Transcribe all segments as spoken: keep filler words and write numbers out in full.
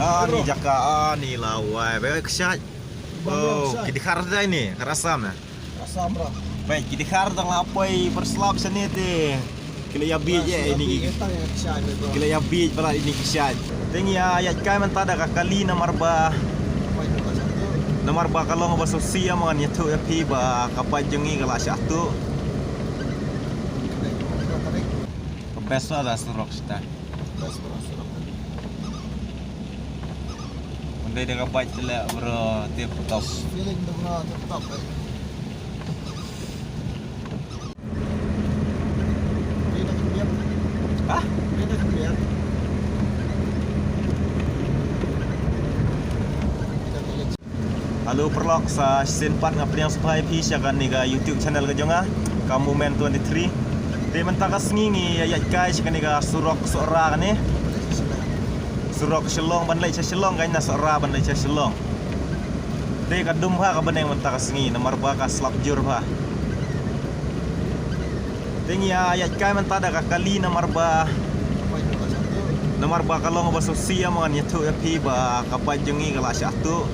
Ani jaka ani lawai, ba ka shait. Oh, ki dkhar dai ni, ka rasam na. Rasam ra. Ba ki dkhar dang la poi per slap sini te. Ki la ïa bit ïa ini ki. Ki la ïa bit palat ini ki shait. Te ngi ïa ïaid kai mynta da ka kali namar ba, namar ba ka long ba sngewsih ïa ngan ïathuh ïa phi ba ka bike jong ngi ka la shah tuh. Ka best la da surok shata. Ym dei da ka bike te leh bro, tip top. Feeling tu bro, tip top, eh. Hah? Hello paralok, sa shisien pat nga pdiang sngewbha ïa phi sha kane ka YouTube channel ka jong nga, ka Moment twenty-three. Te mynta ka sngi ngi ïa ïaid kai sha kane ka surok Sohra kane. Surok Shillong ban leit sha Shillong, ka na Sohra ban leit sha Shillong. Te ka dum bha ka bneng mynta ka sngi namar ba ka slap jur bha. Te ngi ïa ïaid kai mynta da ka kali namar ba, namar ba ka long ba sngewsih ïa ngan ïathuh ïa phi ba ka bike jong ngi ka la shah tuh.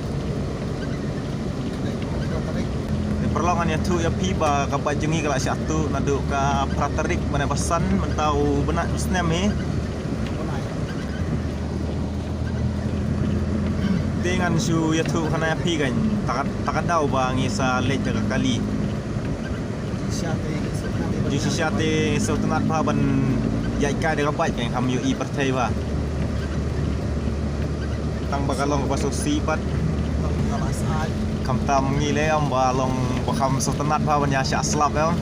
Te paralok ngan ïathuh ïa phi ba ka bike jong ngi ka la shah tuh naduh ka phra tarik bnai ba san mynta u bnai u snem hi. Te ngan shu ïathuh khana ïa phi kan, ta ka, ta ka daw ba ngi sa leit da ka kali. Jingshisha te sngewtynnat bha ban ïaid kai da ka bike kan, kham ïohi pyrthei bha. Tang ba ka long ba sngewsih pat. Khamtam ngi leh ym ba long ba kham sngewtynnat bha ban ïa shah slap ym.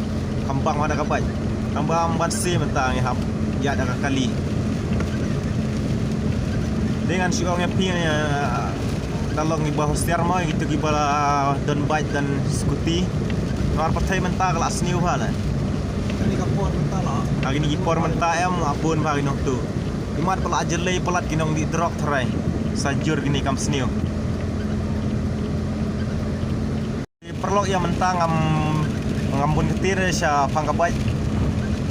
Kham bang bha da ka bike. Tang ba ym ban sngewsih mynta ngi hap ïaid da ka kali. Te ngan shu ong ïa phi, eh, da long kiba husiar mo, kito kiba don bike don scooty. Namar pyrthei mynta ka la sniew bha la. Kane ka por mynta la. Ha kine ki por mynta em, la bun bha ki nongtuh. Imat ba la jyllei palat ki nongdih drok tharai. Sa jur kine kam sniew. Paralok ïa mynta ngam, ngam bun ktir sha phang ka bike.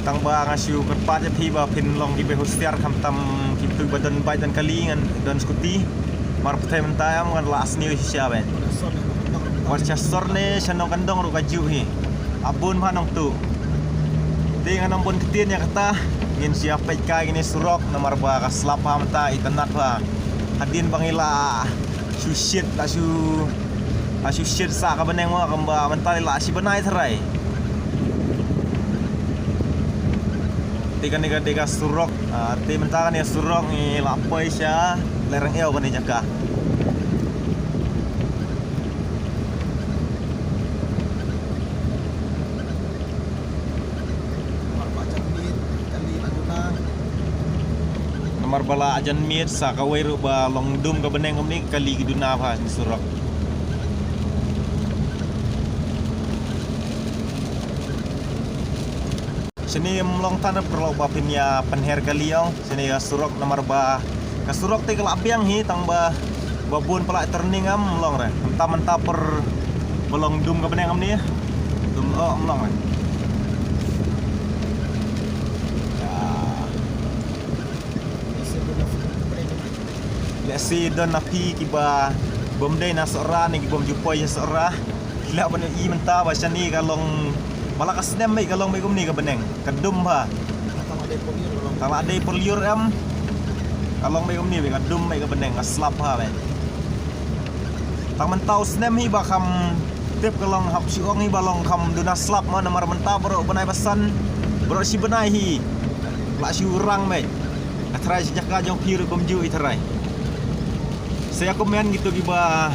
Tang ba nga shu kyrpad ïa phi ba phin long kiba husiar khamtam kito ba don bike don kali ngan don scooty. Namar pyrthei mynta em ngan la sniew shisha bha. Wat sha sor ne sha nongkyndong ruh ka juh hi. Bun bha nongtuh. Te ngan ym bun ktien ïa kata, ngin sa ïa peit kai kine surok namar ba ka slap bha mynta, itynnat bha. Hadien ba ngi la shu shit, la shu, la shu shit sa ka bneng mo, kumba mynta la shi bnai tharai. Te kane ka dei ka surok, ah, te mynta kane surok ngi la poi sha Lairengiew kane jaka. Namar ba la jan miet sa kawei ruh ba long dum ka bneng kumne kali ki duna bha surok. Shane ym long than paralok ba phin ïa pynher kali ong. Shane ka surok namar ba ka surok te ka la biang hi tang ba, ba bun palat turning ym long re. Mynta mynta por ba long dum ka bneng ym ne. Dum o ym long re. Lehse don na phi kiba bym dei na Sohra ne ki bym ju poi sha Sohra. Ki lah ban ïohi mynta ba shane ka long, ba la ka snem beit ka long beit kumne ka bneng, ka dum bha. Tang la dei por lyiur em. Ka long beit kumne beit, ka dum beit ka bneng, ka slap bha beit. Tang mynta u snem hi ba kham tip ka long, hap shu ong hi ba long kham duna slap mo, namar mynta baroh bnai ba san, baroh shi bnai hi la shu rang beit. Ka tharai sha jaka jong phi ruh kumjuh i tharai. Sa ïa comment kito kiba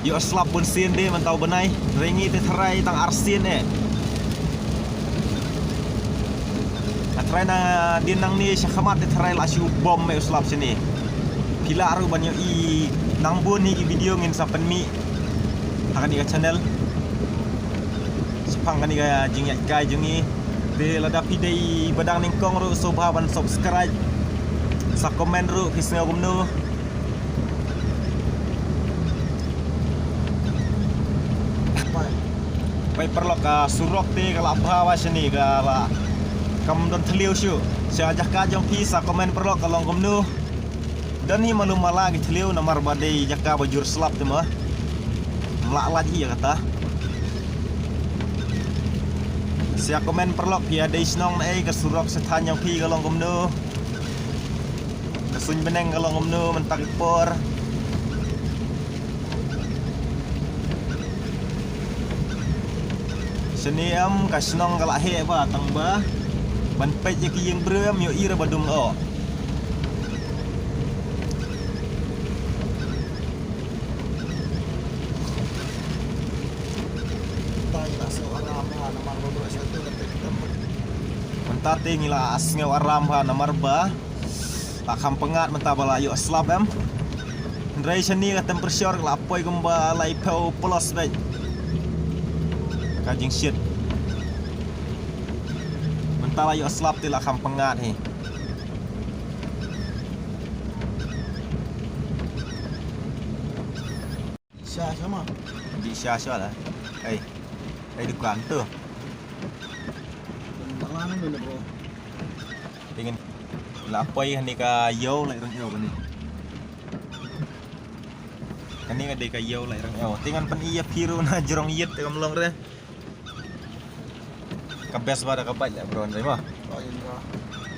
ïoh slap bun sien de mynta u bnai. Hynrei ngi te tharai tang arsien eh. Ka tharai na dien nangne sha khmat te tharai la shu bom eh u slap shane. Phi lah ruh ban ïohi nang bun hi ki video ngin sa pynmih ha kane ka channel. Shaphang kane ka jingïaid kai jong ngi. Te lada phi dei ba dang nyngkong ruh sngewbha ban subscribe. Sa comment ruh phi sngew kumno. Peit paralok, ka surok te ka la bha bha shane, ka la kam don thliew shuh. Sha jaka jong phi sa comment paralok ka long kumno. Don hi malu mala ki thliew namar ba dei jaka ba jur slap te ma. Mla lait hi ïa kata. Sa comment paralok phi ïa dei shnong na ei, ka surok sha thaiñ jong phi ka long kumno. Ka suiñ bneng ka long kumno mynta ki por. Shane em ka shnong ka la heh bha tang ba ban peit ïa ki ïing briew em ïohi re ba dum oh. Mynta te ngi la sngew aram bha namar ba la kham pyngngad mynta ba la ïoh slap em. Hynrei shane ka temperature ka la poi kumba laiphew plus beit. Ka jingshit. Mynta la ïoh slap te la kham pyngngad hi. Sha sha ma. Di sha sha la. Ei. Ei dukan tu. Malang ni bro. Tingin la poi hani ka ïew la rang ïew kani. Kani ka dei ka ïew la rang ïew. Tingan pan iya phiru na jrong yit kam long re. Ka best ba da ka bike la bro ndai ma. Oh, iya.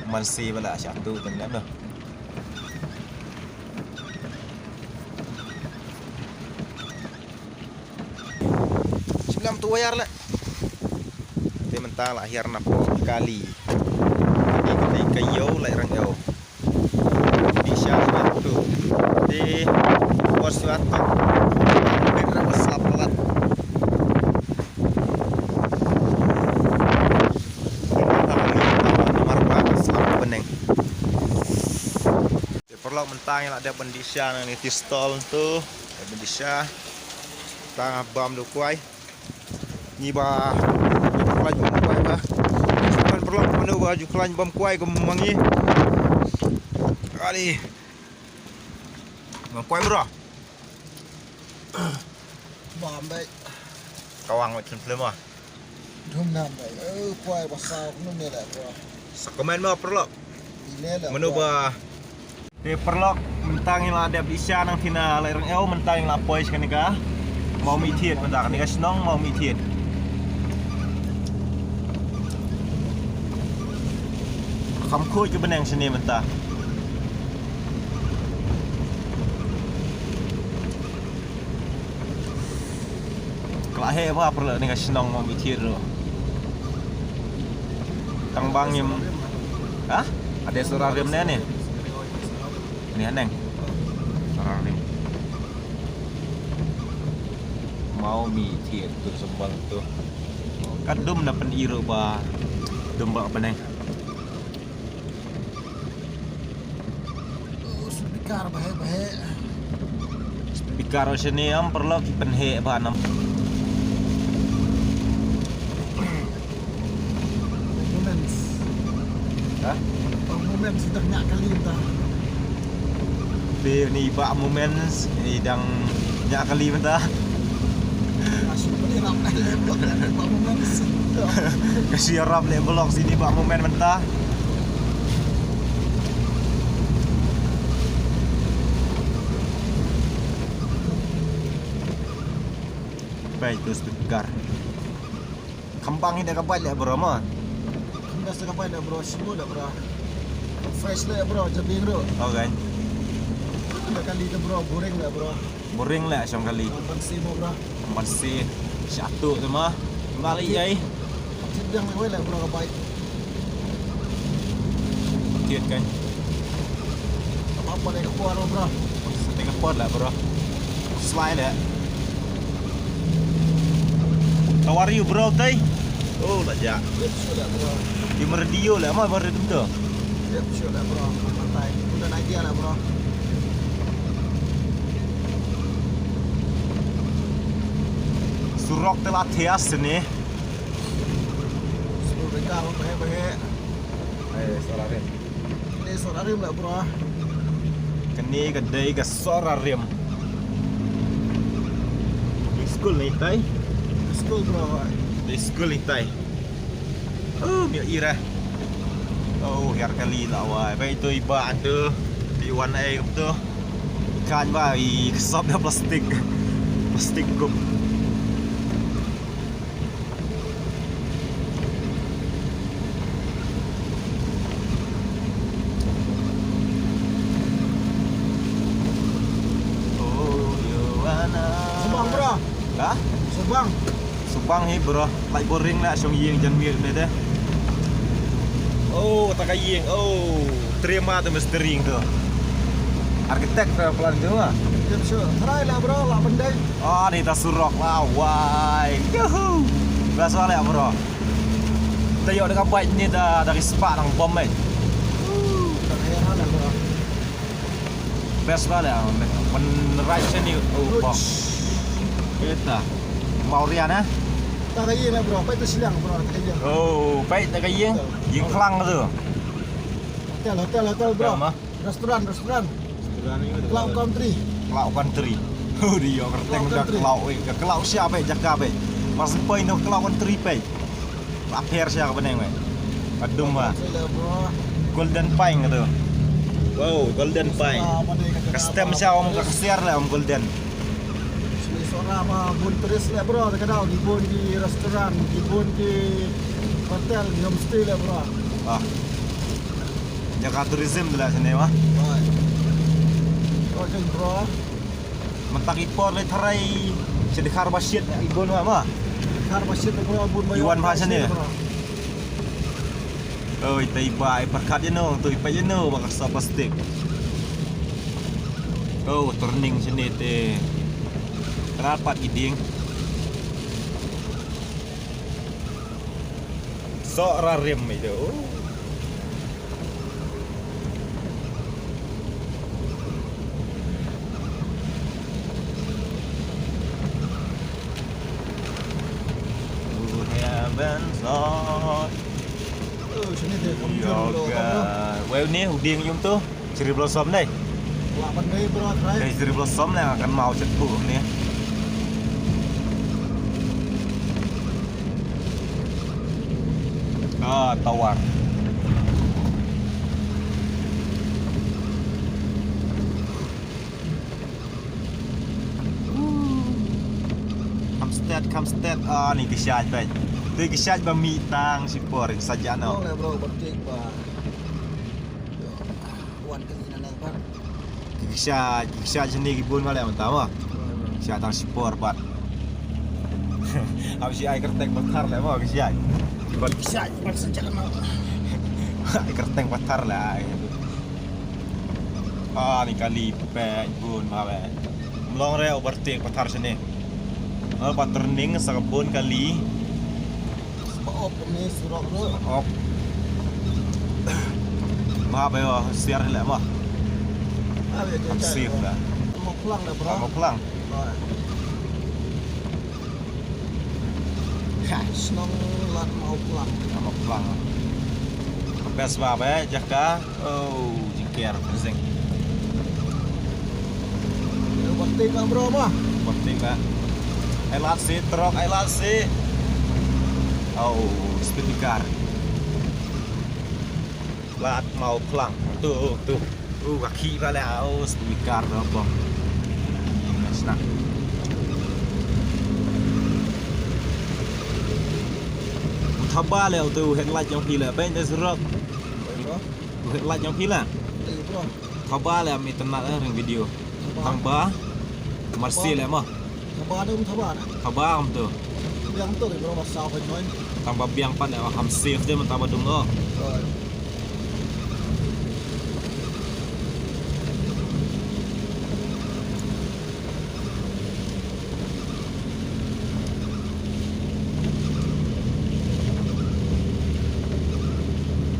Man si ba la sha tu tang dan noh. Siblam tu wayar la. Te mynta la hiar na po kali. Ni ka dei ka ïew la rang ïew. Di sha sha tu. Di bos sha tu. Bit ra slap palat. Namar ba slap bneng. Te paralok mynta ngi la dep ban dih sha na ni ti stall tu. Dep ban dih sha. Tang bam du kwai. Ngi ba ngi ba klai bam kwai ba. Kan paralok mano ba ju klai bam kwai kum ma ngi. Ali. Bam kwai bro. Bam dai. Kawang wet film ah. Dum nam dai. Eh kwai ba saw nun ne la bro. Sa comment ma paralok. Ine la. Mano bro. Ba Te paralok mynta ngi la dep dih sha nang thina la rang ïew mynta ngi la poi sha kane ka Mawmih Thied mynta kane ka shnong Mawmih Thied. Kham khuid ka bneng shane mynta. Ka la heh bha paralok ne ka shnong Mawmih Thied ruh. Tang ba ngim. Ha? Ade sora rim ne ne. Ne neng. Sora rim. Mawmih Thied tu sembal tu. Ka dum na pen iru ba dum ba peneng. Speaker ba heh ba heh. Speaker shane em paralok ki pynheh ba nam. Moments. Ha? Moments dah nyak kali dah. Te ni ba Moments ni dang nyak kali mynta. Ka shu ïarap leh blok sini ba Moments mynta. Bai tu speaker. Kham bang hi da ka bike leh bro mo. Kham bang da ka bike leh bro, smooth leh bro. Fresh leh bro, jabieng ruh. Okay. Da kali te bro, boring leh bro. Boring leh shong kali. Ban si mo bro. Ban si. Shatu te mo. Balik jai. Tidang leh bro ka bike. Tiet kan. Apa apa leh ka por bro. Sate ka por leh bro. Slide leh. How are you bro, tai? Oh, la ja. Good, sure leh bro. Di merdio leh, ma baru tu. Yep, sure leh bro. Matai. Udah naik dia leh bro. Surok te la thias ni. Sepuluh bengkal, bahe bahe. Eh, sorry. Ni sora rim lah bro. Kane ka dei ka sora rim. Dei skul ni tai. Skul bro. Dei skul ni tai. Oh, mia ira. Oh, hiar kali lah wai. Bai tu iba tu. Di Wan ai kumto. Kan ba i ksop da plastik. Plastik kup. Oh, Yowana. Subang, bro. Ha? Subang. Subang hi, bro. Lait boring la shong ïing jan miet ne de. Oh, ta ka ïing. Oh, trima tu mistering tu. Architect tu plan tu ah. Yep, sure. Try la, bro, la pendai. Ah, ni ta surok la, wai. Yuhu. Biasa la, bro. Ta ïoh dengan bike ni da, dari sepak nang bom, eh. Uh, tak payah lah, bro. Best ba la, men right sini, oh, bom. Kita. Mau rian, eh? Ta ka ïing, bro. Peit ta shiliang, bro. Ta ka ïing. Oh, peit ta ka ïing. Ïing khlang tu. Hotel, hotel, hotel, bro. Hotel mah. Restaurant, restaurant. Cloud Country. Cloud Country. Oh, dia kyrteng dah Cloud, eh. Cloud siapa, eh? Jaka, eh. Mas poi no Cloud Country, eh. Ba pher sha ka bneng, eh. Ba dum ba. Golden Pine ka tu. Wow, Golden Pine. Ka stem sha ong ka ksiar la ong Golden. Sini sora ba bun tourist la, bro, ka dau di bun di restaurant, di bun di hotel, di homestay la, bro. Ah. Jaka tourism tu la sini, wah. Right. Okay, bro. Mynta ki por le tharai sha dkhar ba shit i bun ma ma. Dkhar ba shit, bro, bun ba. Iwan ba shane. Oi, tai ba i pyrkhat ïano, tu i peit ïano ba ka sa plastik. Oh, turning shane te. Rapat i ding. Sok ra rim itu. Heaven side. Oh, sini dia. Yoga. Wei ni u ding ïum tu. Cherry blossom dei. Wah, ban dei, bro, try. Dei cherry blossom ne, kan mau chet bu ni. Ah, tawar. Hamstead, Hamstead. Ah, ni ki shaj bai. Tu ki shaj ba mi tang shipor sa jano. Bro, bro, bertik ba. Wan kali na nang pat. Ki sha, ki sha jani ki bun ma leh mynta ma. Sha tang shipor pat. Am shi ai kyrteng pathar leh ma ki sha. Ki sha pat sa jano. Ai kyrteng pathar leh ai. Ah, ni kali peh bun ma leh. Mlong re overtake pathar shane. Ngal pat turning sa ka bun kali. Ba op ni surok tu. Op. Ma ba yo siar le ma. Ah, ya, ya, ya. Safe lah. Mau pulang dah, bro. Mau pulang. Shnong Lad Mawphlang. Mawphlang. Best ba ba jaka. Oh, jingker, fencing. Overtake lah, bro, bah. Overtake lah. Ai lad si, trok, ai lad si. Oh, speed breaker. Lad Mawphlang. Tu, tu. Uh, ka khih ba leh, oh, speed breaker tu, bro. Snap. Thaba leh, tu headlight jong phi leh, bang dah surok. Bro. Light jong phi la. Thank you, bro. Thaba le am itynnad eh ring video. Thaba. Thaba. Marsi le mo. Thaba dum thaba na. Thaba am tu. Biang tu bro ba sa pha noi. Thaba biang pan le ham safe de thaba dum lo. Oh.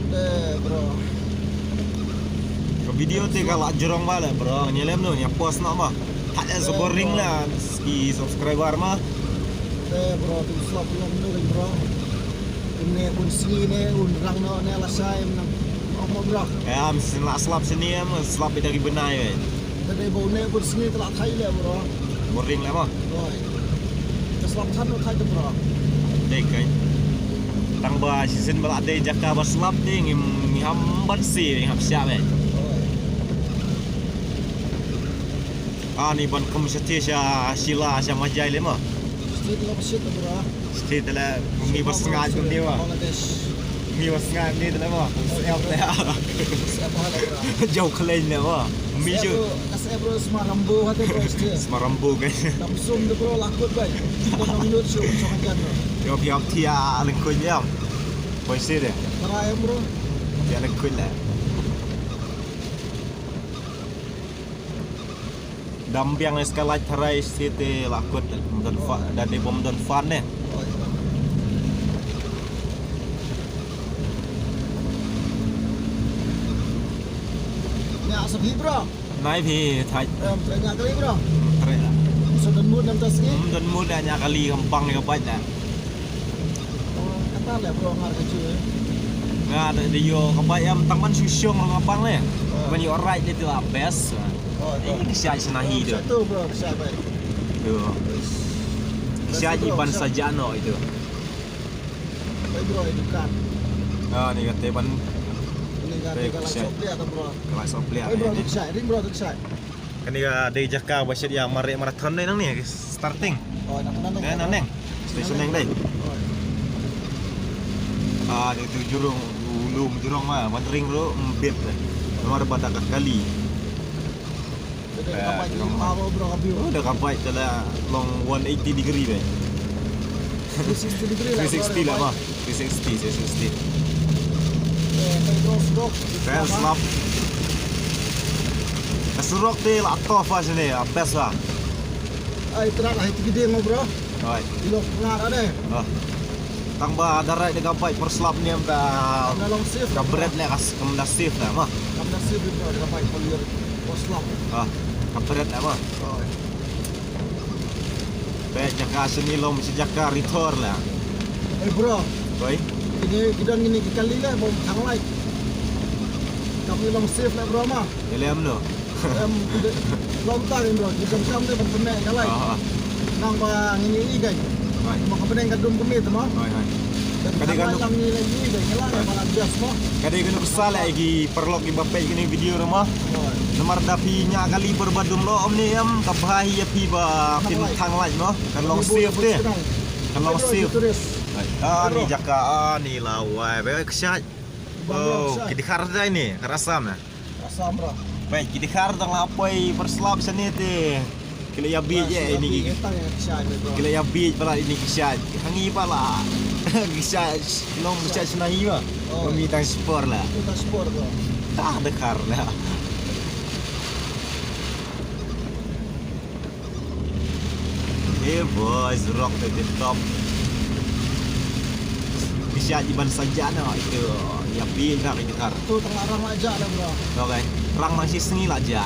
Eh, bro. Ka video te ka la jrong ba le, bro. Nya lem no, nya post no ma. Thad eh, eh, boring bro. La ki subscriber ma. Eh, bro, tu slap long no, bro. Une bun sngi ne, un rang no ne la sai, em, na. Om, bro. Eh, am sin la slap sini, em, slap ida ki benai, eh. Tadi bau ne bun sngi telah thai le, bro. Boring le mo. Oi. Ka slap than thai tu, bro. Dei kai. Tang ba season ba la dei jaka ba slap dei ngim, ngim ham ban si, ngim ham siap, eh. Oi. Ani ban kum sha te sha Shila sha Majai le mo. State la ba shit la bro. State la ngi ba sngaid kum ni mo. Bangladesh. Ngi ba sngaid ni la mo. Sep la. Sep la bro. Jau khlaiñ le mo. Mi ju. Sep bro, ka sep bro sma Rambo hate bro state. Sma Rambo kan. Dam sum de bro lakut bai. Kita nang lut shu shu kan bro. Yo pi ap tia lengkuñ ya. Poi state de. Tara em bro. Tia lengkuñ le. Dam biang ne ska lait tharai state la kut. Mdon fa da de bom don fan ne. Nya sa phi bro. Nai phi thai. Em, trai nya kali bro. Trai la. So don mut nam tas ki. Hmm, don mut da nya kali kam bang ne ka bait la. Oh, kata le bro ngar ka chu. Nga da de yo ka bait am tang ban shu shong nga bang le. Ban yo right le tu la best. Oh, eh, ki shai sna hi tu. Satu bro, ki shai bai. Tu. Ki shai iban saja no itu. Bai bro itu kan. Ah, ni kata ban. Ini kan kalau sop le atau bro. Kalau sop le. Bai bro tu ki shai, ring bro tu ki shai. Kane ka dei jaka ba shet ïa mareh marathon dei nangne starting. Oh, nangne. Nangne. Station nangne dei. Ah, dei tu jurong, u lum jurong ma, wandering ruh mbit. Namar ba da ka kali. Oh, da ka bike te la long one eighty degree dei. Three sixty degree lah. Three sixty lah ma. Three sixty, three sixty. Best lap. Ka surok te la tough ah sini, ah, best ah. Ai, trak ah itu gede mo bro. Oi. Ilok ngar ade. Ah. Tang ba da ride da ka bike per slap ni am ka. Ka long safe. Ka bret le ka kam da safe da ma. Kam da safe bro da ka bike per year per slap. Ah. Ka bret le ma. Oi. Be jaka sini lom si jaka ritor la. Eh bro. Oi. Ini kita ngini ki kali le bom thang lai. Kami long safe le bro ma. Ele amno. Em long time bro. Kita kam de ban pernah kalai. Ah. Nang ba ngini i kai. Oi. Ma ka peneng ka dum kami tu ma. Oi oi. Kadei kano. Lang ni lagi dei ngelang ya malam bias mo. Kadei kano kesal lagi perlok iba pek kini video rumah. Namar da phi nya kali berbadum lo om ni em ka bha hi ya phi ba phin thang laj mo. Kan long safe te. Kan long safe. Ah ni jaka ah ni lawai ba kshaj. Oh, ki dikhar dai ni, ka rasam na. Assam bro. Bai, ki dikhar dang la poi berslap sini te. Kila ya bi je ini ki. Kila ya bi pala ini ki shaj. Hangi pala. Ki shaj, long ki shaj sinahi ba. Oh. Kami tang sport la. Kita sport bro. Tah dikhar la. Eh boys, rock to the top. Bisa iban saja na itu. Ya bi na kita. Tu tengah rang aja lah bro. Okay. Rang masih sengi lah aja.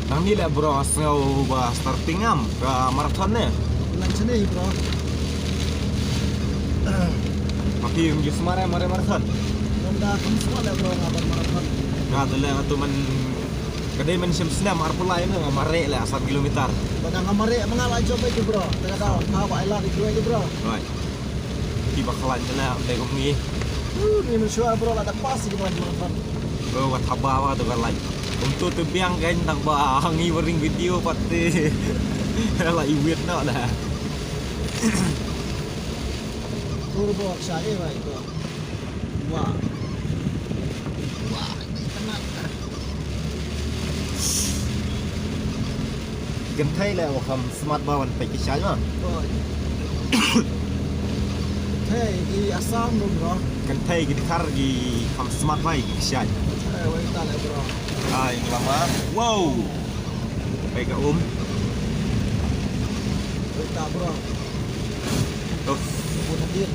Nang ni le bro, sngew ba starting am ka marathon ne. Nang sini bro. Tapi yung jus mare mare marathon. Nang da kan semua le bro ngabar marathon. Nga tu le tu man kadei man sim snam arpulai ne nga mare le asam kilometer. Pada nga mare mengal aja ba itu bro. Tengah tahu nga ba ila di bro. Right. Ki ba khlaiñ te na dei kum ngi. Ni mynshuwa bro la da pass ki ba khlaiñ. Bro wat haba wa to ka laiñ. Kum to to biang kan tang ba ngi ba ring video pat te. La i wit no da. Turbo sa e bai bro. Wah. Wah. Kynthei le wa kham smat ba wan peit ki shai ma. Kynthei ki Assam bro. Kynthei ki dkhar ki kham smat ba ki shai. Ai wei ta le bro. Ai lama. Wow. Peit ka um. Wei ta bro. Uff. Bro hadir.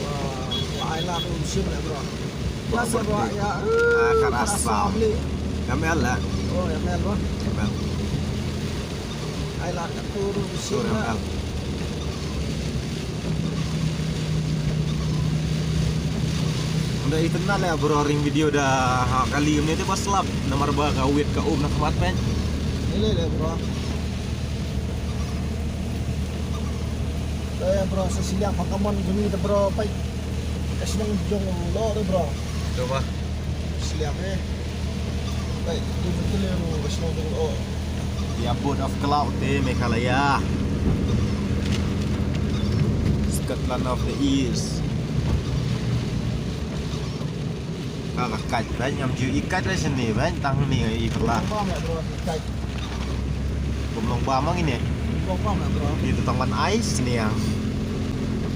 Wah, ai la tu sim le bro. Kelas bro ya. Ah, kat Assam. Li. M L lah. Oh, M L bro. M L. Ai la tu sim lah. M L. Unda itynnad le bro ring video da ha kali ym ne te ba slap namar ba ka wit ka um na khmat pen. Ile le bro. Eh, bro, sa siliang pakaman gini te bro, pai. Ka shnong jong lo te bro. Coba. Sliang eh. Baik, tu betul yang West London oh. The abode of cloud eh, Meghalaya. Scotland of the East. Ka ka kat ban nyam ju i kat la sini ban tang ni i perla. Bang ya bro, kat. Bom long bam ang ini. Bom bam ya bro. Itu tang ban ais ni yang.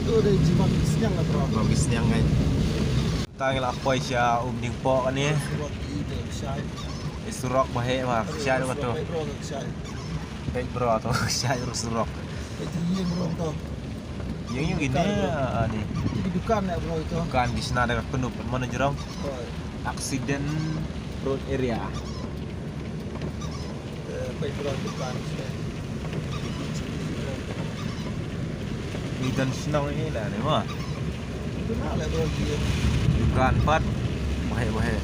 Tu ada jimat sniang lah bro. Bro, sniang kan. Tang la poi sha um ding po kan ni. Surok i de shai. I surok ba he ma shai ba tu. Surok bro, shai. Peit bro tu shai ru surok. Peit ïing bro tu. Ïing ïing ini ah, ni. Ini dukan ya bro itu. Dukan di sana ada kenu mana jerong. Oh. Accident road area. Eh, peit bro dukan. Ni dan senang ini lah ni mah. Itu nak lah bro dia. Dukan pat. Bahaya bahaya.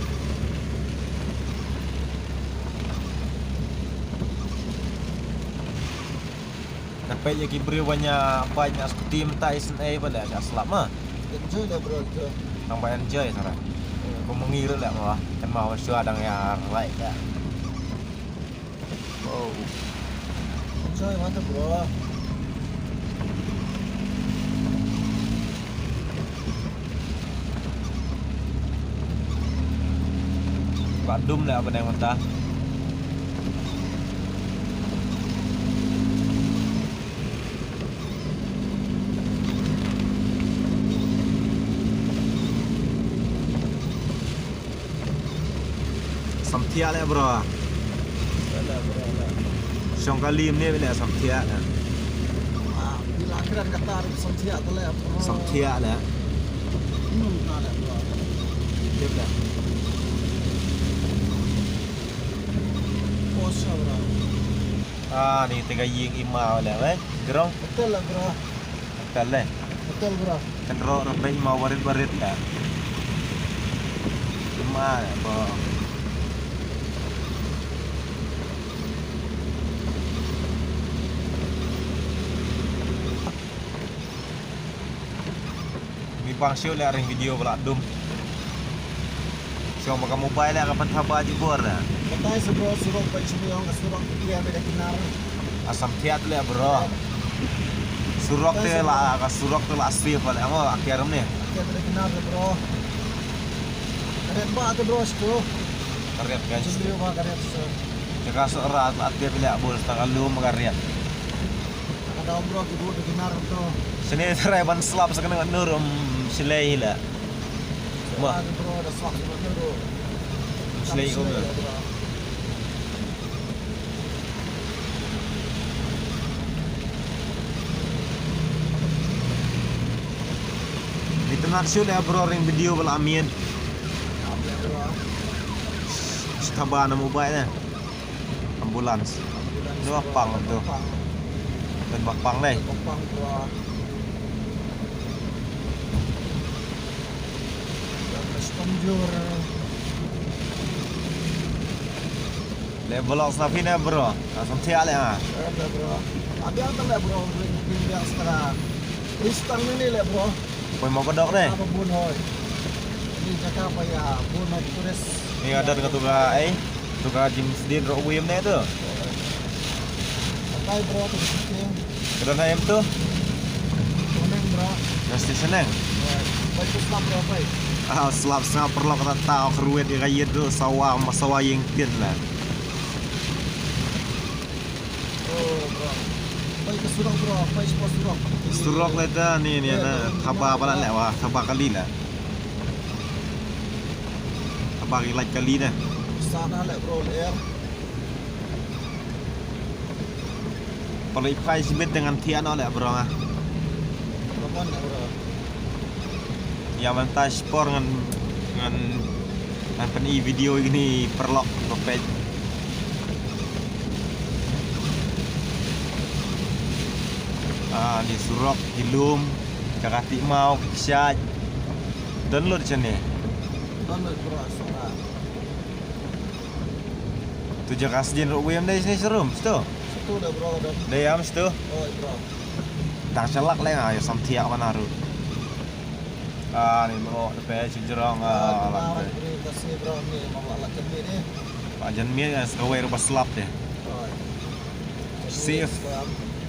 Dapat ya ki briew ba ïa bike ïa skuti mynta isynei ba leh ka slap ma. Enjoy lah bro tu. Tang ba enjoy sara. Ko mengi ruh leh ma. Kan ma wa shwa dang ïa ride dah. Oh. Enjoy mata bro. Ba dum leh ba dang mynta. Samthiah leh bro. Shong kali ne leh samthiah leh. Ah, bila kren kata samthiah tu leh bro. Samthiah leh. Hmm, na leh bro. Tip leh. Pos bro. Ah, ni tega ïing i ma leh weh. Gerong. Betul lah bro. Betul leh. Betul bro. Kan ro ro pei ma warit warit ya. I ma leh bro. Mi bang shu leh ring video ba la dum. Shong ba ka mobile leh ka pat haba ji bor na. Batai sa bro surok ba ji ong ka surok ki ya ba da kinar. Asam thiat leh bro. Surok te la ka surok te la safe leh mo akhir ni. Ki ya ba da kinar bro. Karet ba te bro stu. Karet kan. Ji ba karet sa. Ka so rat la te leh bol sa ka lum karet. Ada umroh ki buh da kinar tu. Sini serai ban slap sa kena nur um silai la. Wah. Ada bro ada slap sa kena nur. Silai um. Di tengah shoot ya bro ring video bala amin. Stabana mobile ya. Ambulans. Ambulans. Ni ba pang tu. Pang. Dan ba pang dei. Ba pang tu. Dan sponjur. Le vlog sna phi ne bro. Ka sam thiah le ha. Eh, bro. Abi ang tang le bro. Ring pin biang sna. Ring stang ni le bro. Poi mo kodok ne. Apa bun hoi. Ni jaka pa ya bun hoi tourist. Ni ada ka tu ka eh. Tu ka jingstad roh wim ne tu. Pakai bro tu kucing. Kedan ayam tu. Kuning bro. Dah station eh. Ya, baik tu slap bro, baik. Ah, slap sanga perlu kata tahu keruit dia kaya tu sawa sawa yang tin lah. Oh bro. Baik ke surok bro, baik sport surok. Surok lah dah ni ni na. Haba apa lah lewat, haba kali lah. Haba kilat kali dah. Sana lah bro, air. Palik phai sibit dengan thiah no leh bro ah. Ïa mynta shipor ngan ngan ngan pyni video ïa kine paralok ba peit. Ah, ni surok ki lum, jaka tih maw ki kshaid. Download shane. Download bro, sora. Tu jaka sdien ruh wim dei sini serum stu. Stu da bro da. Dei am stu. Oh bro. Dang shalak le nga ïa sam thiah mana ruh. Ah, ni mo, da peit sha jrong, ah, la peit. Ba jan miet, eh, sa kawei ruh ba slap te. Safe,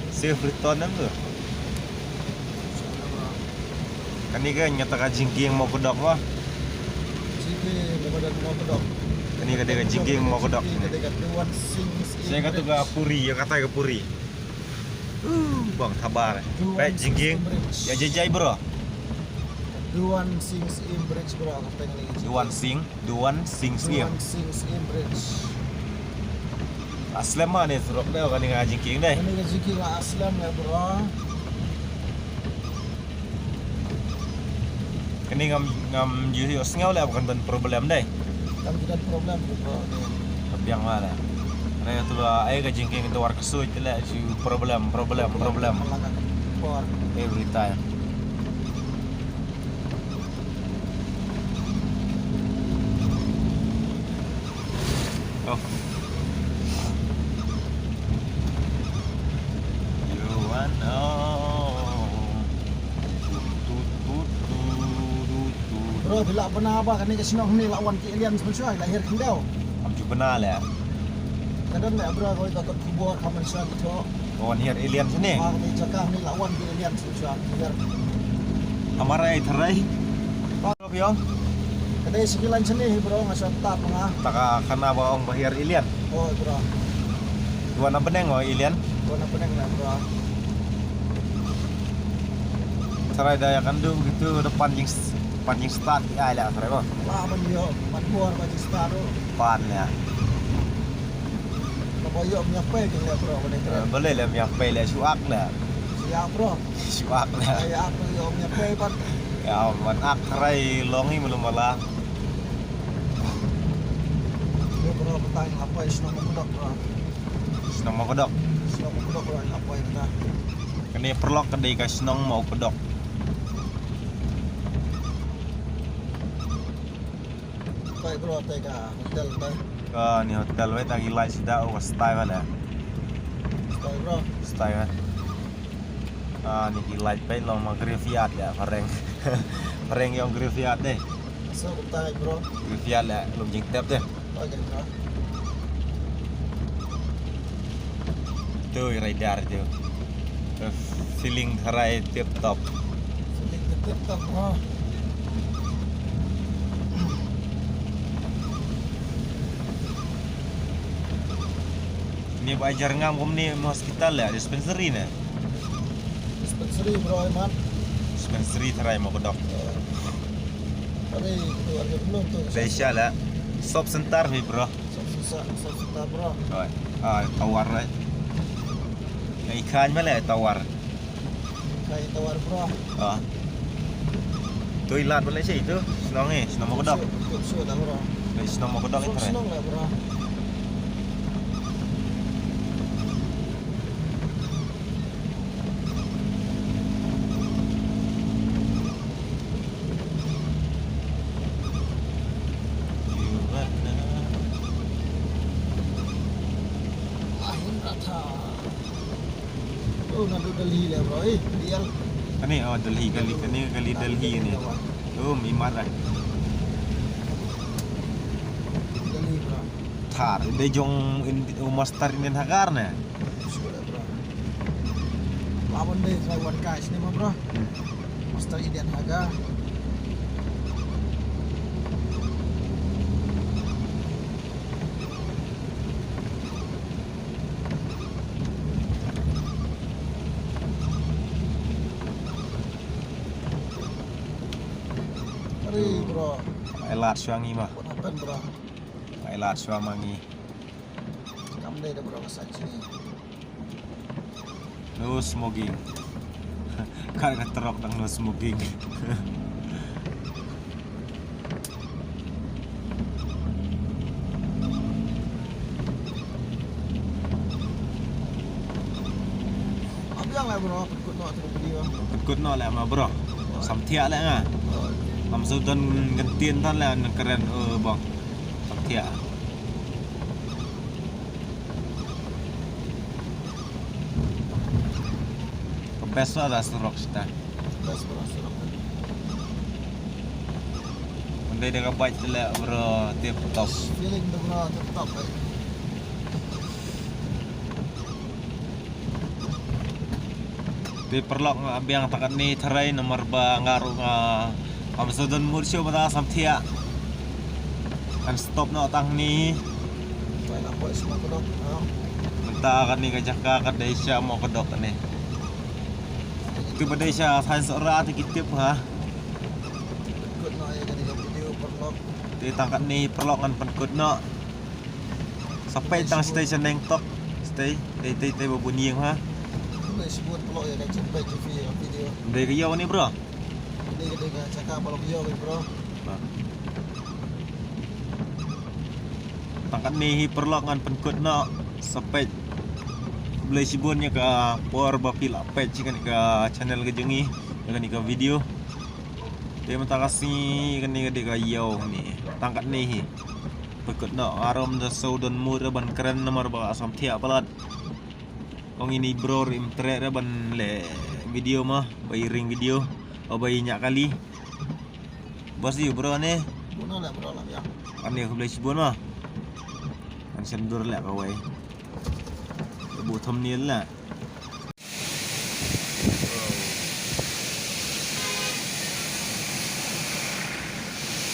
safe return em tu. Kane ka, nga ta ka jingkieng Mawkdok mo. Kane ka dei ka jingkieng Mawkdok. Sa katu ka puri, ïa kata ka puri. Uh, bang thabar. Peit jingkieng. Ïa jai jai bro. Duan Sing Syiem Bridge bro, kata kane ka jingkieng. Duan Sing, Duan Sing Syiem. Duan Sing Syiem Bridge. Aslem ma ne surok dei kane ka jingkieng dei. Kane ka jingkieng la aslem le bro. Kane ngam, ngam ju ïohsngew leh ba kan don problem dei. Kan ju don problem bro. Ka biang ma leh. Re tu ba ai ka jingkieng tu war ksuid leh ju problem, problem, problem. Every time. Oh. You wanna know. Tut, tut, tut, tut, tut. Bro, phi lah pynbna ba kane ka shnong hangne la wan ki aliens mynshuwa, la hiar khyndew. Kam ju pynbna leh. Ka don leh bro, kawei ka kot khubor ka mynshuwa ki thoh. Ka wan hiar aliens hangne. Ha kane jaka hangne la wan ki aliens mynshuwa, ki hiar. Amar ai tharai. Bro, phi ong? Ka dei sha ki line shane hi bro, nga shu tad ma nga. Ta ka khana ba ong ba hiar alien. Oh bro. Wan na bneng o alien. Wan na bneng na bro. Tharai da ïa kynduh gitu da pan jing, pan jingstad ki ai la tharai ba. La ban ïoh, ban bor ban jingstad ruh. Pan ïa. Ka ba ïoh ym ïa pei ki leh bro, ba dei kren. Eh, balei leh ym ïa pei leh shu ak leh. Shu ak bro. Shu ak leh. Ai ak bro, ïoh ym ïa pei ban. Ïa ban ak tharai long hi malu mala. Ïoh bro, batai nga pei shnong Mawkdok bro. Shnong Mawkdok. Shnong Mawkdok bro, nga pei bro. Kane paralok ka dei ka shnong Mawkdok. Peit bro, te ka hotel te. Kane hotel wei ta ki light sida, oh, style wala. Style bro. Style wala. Ah, ni ki light peit long ma graveyard ïa, phareng. Phareng ïong graveyard de. So, kumta bro. Graveyard ïa, lum jingtep de. Okay bro. Tu i radar tu. Feeling tharai tip top. Feeling tip top ha. Ni ba jar ngam kumne hospital ïa, dispensary ne. Dispensary bro, iman. Dispensary tharai Mawkdok. Tharai tu ada belum tu. Dei sha la. Sub center hi bro. Sub center, sub center bro. Oi. Ah, tower oi. Ei khan ma le tower. Kai tower bro. Ah. Tu i lad ba le shi tu. Shnong eh, shnong Mawkdok. Tu, tu, tu, tu, bro. Shnong Mawkdok. Tu, itu, shnong lah bro. Mahindra Thar. Oh, naduh Delhi le bro, eh, D L. Kane, oh, Delhi, kali, kane, kali Delhi ne. Oh, mimar lah. Delhi bro. Thar, dei jong in, oh, master Indian Hagar ne. Sure bro. Lawan dei, lawan guys ne ma bro. Master Indian Hagar. Sorry bro. Elat shuangi ma. What happened bro? Ai lad shuwa ma ngi. Kam dei da bro ka sa chi. No smoking. Ka, ka trok dang no smoking. Abiang lah bro, pynkut noh tu video. Pynkut noh lah ma bro. Samthiah lah nga. Ngam shu don kyntien than lah, nang kren, eh, bang. Samthiah. Ka best lah surok sita. Best lah surok. Dei da ka bike te leh bro, tip top. Feeling da bro, tip top, eh. Te paralok nga biang tang katne tharai namar ba nga ruh nga ngam shu don mood shuh mynta, sam thiah. Ngan stop noh tang ni. Bai la poi sma ka dok, ha. Mynta kane ka jaka ka dei sha mo ka dok kane. Te ba dei sha Saiñ Sohra te ki tip ha. Pynkut noh ïa kane ka video paralok. Te tang katne paralok ngan pynkut noh. Sa peit tang shatei shaneng tok. Shatei, tei tei tei ba bun ïing ha. Khublei shibun paralok ïa ka jingpeit jong phi ïa ka video. Dei ka ïew ne bro? Dei ka, dei ka jaka paralok ïew ne bro. Tang katne hi paralok ngan pynkut noh, sa peit. Khublei shibun ïa ka por ba phi la peit ïa kane ka channel ka jong ngi, ïa kane ka video. Te mynta ka sngi kane ka dei ka ïew kane. Tang katne hi. Pynkut noh, nga ruh ym da shu don mood re ban kren namar ba sam thiah palat. Ong ine i bro ruh im treh re ban leh video mo, ba i ring video, o ba i ñiah kali. Bos ïa u bro ne. Bun leh bro lah ïa. Kane khublei shibun mo. Ngan shem dur leh kawei. Ka buh thumbnail leh.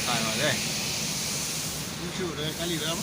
Kai ma dei. Shu dei kali ram.